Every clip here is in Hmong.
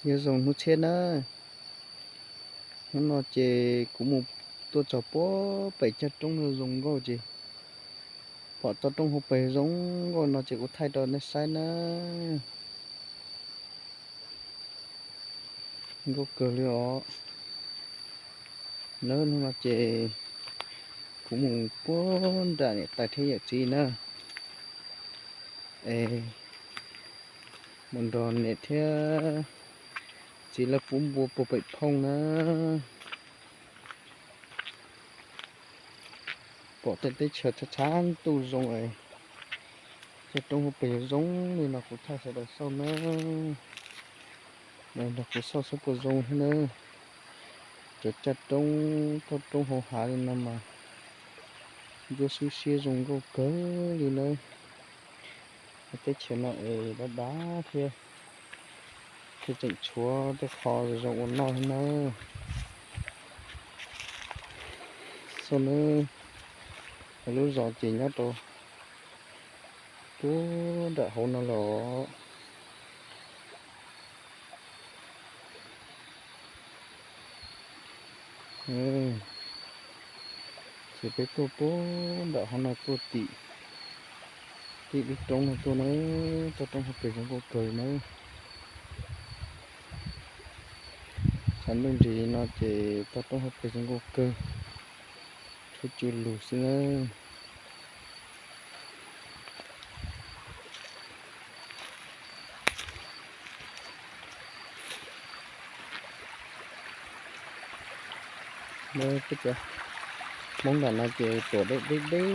Nyob zoo hnub tshiab na, hnub no ces kuv mus tuaj txog puag pem caj roob no zoo nkauj ces pom toj roob hauv pes zoo nkauj no ces kuv thaij rau nej saib na. Nkauj kawg li os. Nawb, hnub no ces kuv mus puag nram niam tais thiab yawm txiv na, es mus nrog niam thiab txiv lawv pub npua puag pem phooj na. Pom tej teb chaws tshav tshav ntuj zoo es caj roob hauv pes zoo zoo li no kuv thaij sawv daws xauj na. Nrog kuv xauj saib puas zoo thiab na. Cov caj roob toj roob hauv hav li no mas ntsuab xwb siab zoo nkauj kawg li na. Teb chaws no es dav dav thiab, thiab tseem tshuav tej qho zoo ua noj thiab na. Xauj nawb, lub zos ces nyob rau puag nram hauv no los. Ces peb tuaj puag nram hauv no tuaj tim, tim lub roob no tuaj na, toj roob hauv pes zoo nkauj kawg na. Tshav ntuj nrig no ces toj roob hauv pes zoo nkauj kawg, tshuav cua lug xwb na. Peb cov Hmoob nram no ces tuam deb deb deb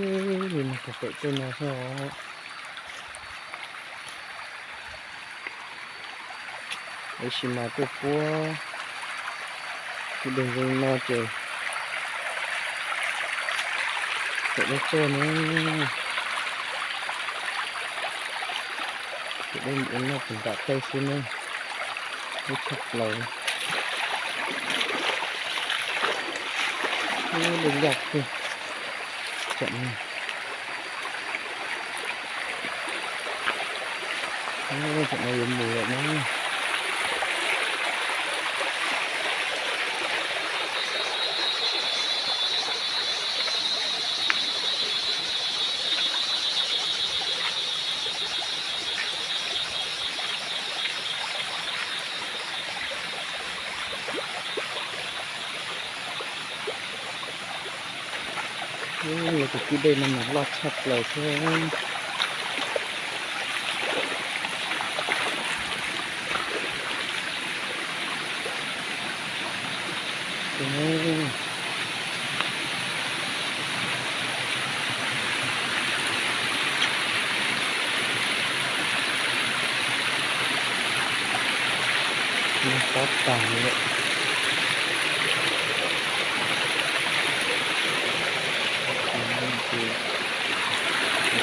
li no puag pem tej no xwb os. Tab sis mas tuaj puag tej dej zoo no ces tuam deb txog na. Tuam dej mus ua noj puag nram tej xwb na. Deb tshaj plaws. Dej ncaj kawg. Tam no, tam no yuav mus lawm na. Lawv tus kwj dej no mas loj tshaj plaws thiab. Tob tag li lawm.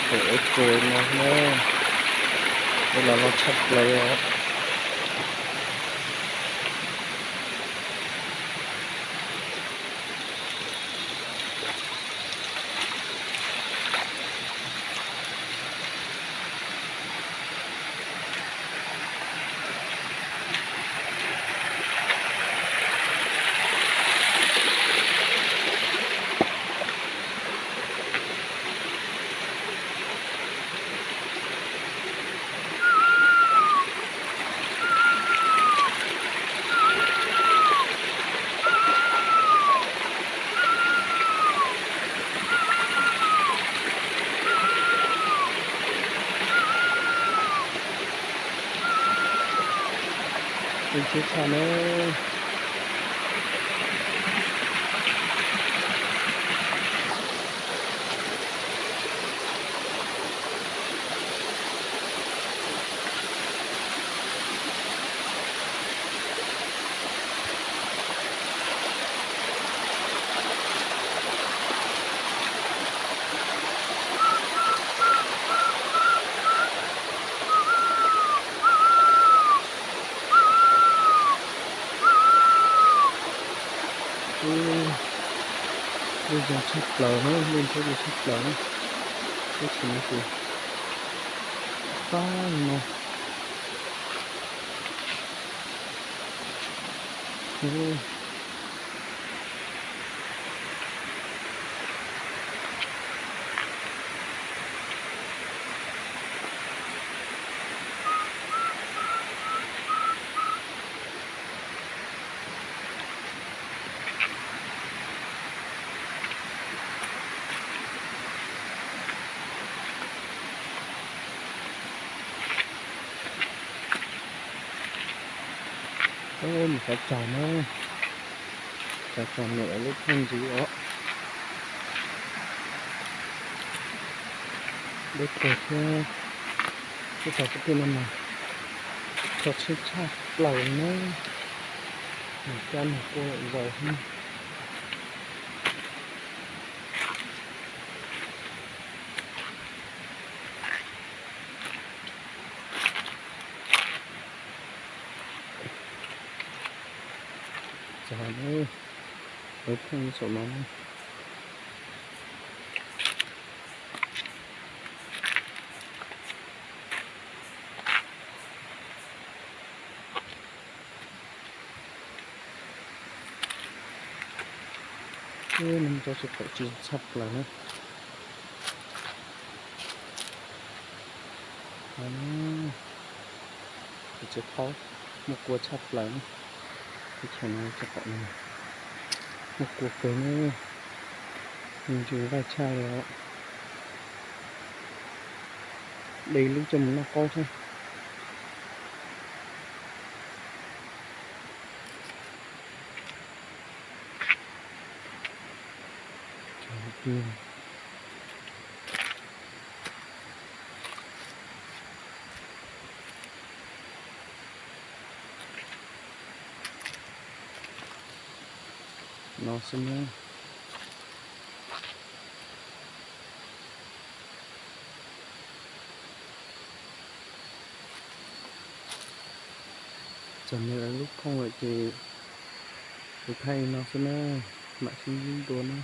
Tus ev tses no na, es los loj tshaj plaws os. Ntxim tshaj na. Dej zoo tshaj plaws na, dej ntsuab zoo tshaj plaws na. Teb chaws no ces pab no. Mus xyov tsaug na, xyov tsaug niam lub phooj ywg os. Deb kawg thiab, twb tau kwv tij no mas tso tshiab tshaj plaws na, nws cab nws quaj zaws xwb. Txog lub phooj saum no na. Nws tso tsis pom tsis tshaj plaws na. Tsev khaub muaj kua tshaj plaws na. Teb chaws no tsev khaub no muaj kua kawg na, ntsws nqaij tshaj li os. De lub coj mus noj qaub thiab. No xwb na. Txog nws lub phooj lawm ces kuv thaij li no xwb na, mam sib ntsib dua na.